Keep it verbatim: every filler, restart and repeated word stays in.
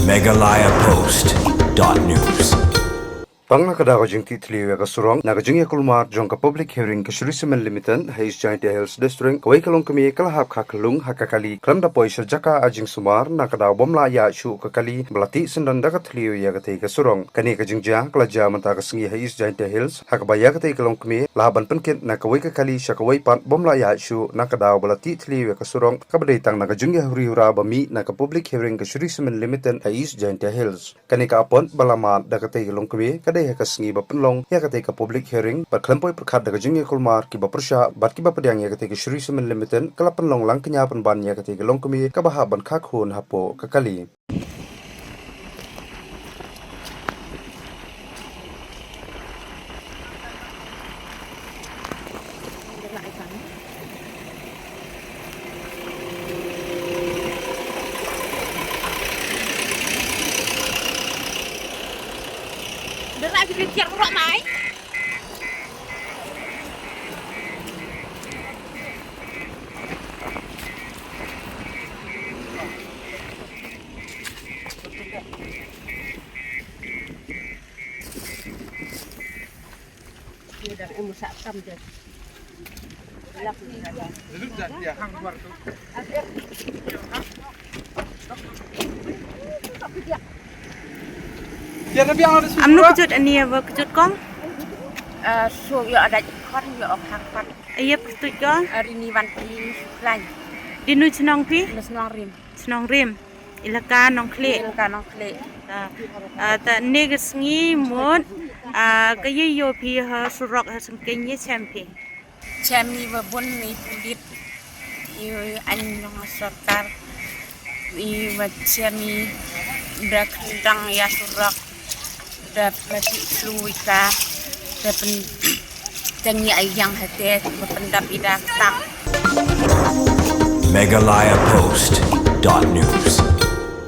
Meghalaya Post dot news. Tang na ka daw ka jingtih thliew ïa ka surok, na ka jingïakulmar jong ka public hearing ka Shree Cement Limited ha East Jaintia Hills District, kawei ka longkmie ka la hap kha khyllung ha ka kali khlem da poi sha jaka ai jingsumar na ka daw bym lah ïaid shuh ka kali ba la tih syndon da ka thliew ïa katei ka surok. Kane ka jingjia ka la jia mynta ka sngi ha East Jaintia Hills, ha kaba ïa katei ka longkmie la hap ban pynkit na kawei ka kali sha kawei pat bym lah ïaid shuh na ka daw ba la tih thliew ïa ka surok, kaba dei tang na ka jingïahuri hura ba mih na ka public hearing ka Shree Cement Limited ha East Jaintia Hills. Kane ka apot ba la mad da katei ka longkmie ka dei ha ka sngi ba pynlong ïa katei ka public hearing, bad khlem poi pyrkhat da ka jingïakulmar kiba pyrshah bad kiba pdiang ïa katei ka Shree Cement Limited, ka la pynlong lang kñia pynban ïa katei ka longkmie kaba hap ban kha khun hapoh ka kali. Amno kjut ani ïa wa kjut kong? Eh, so ïa ada khon ïa ok hang pat. Ïa pyrtuit ko? Ari ni wan pin shuklai. Dinu chnong phi? Mes nong rim. Chnong Rim, ilaka Nongkhlieh. Ilaka Nongkhlieh. Ah, ah, ta ne ka sngi mut, ah, ka ïa ïoh phi ha surok ha sengkeng ïa chem phi. Chem i wa bun i pulit, i ain nong sorkar, i wa chem i da khyndang ïa surok. Da plastik flu ika, da pen-, da ngi ai yang hate, ba pyndap ida tak. Meghalaya Post dot news.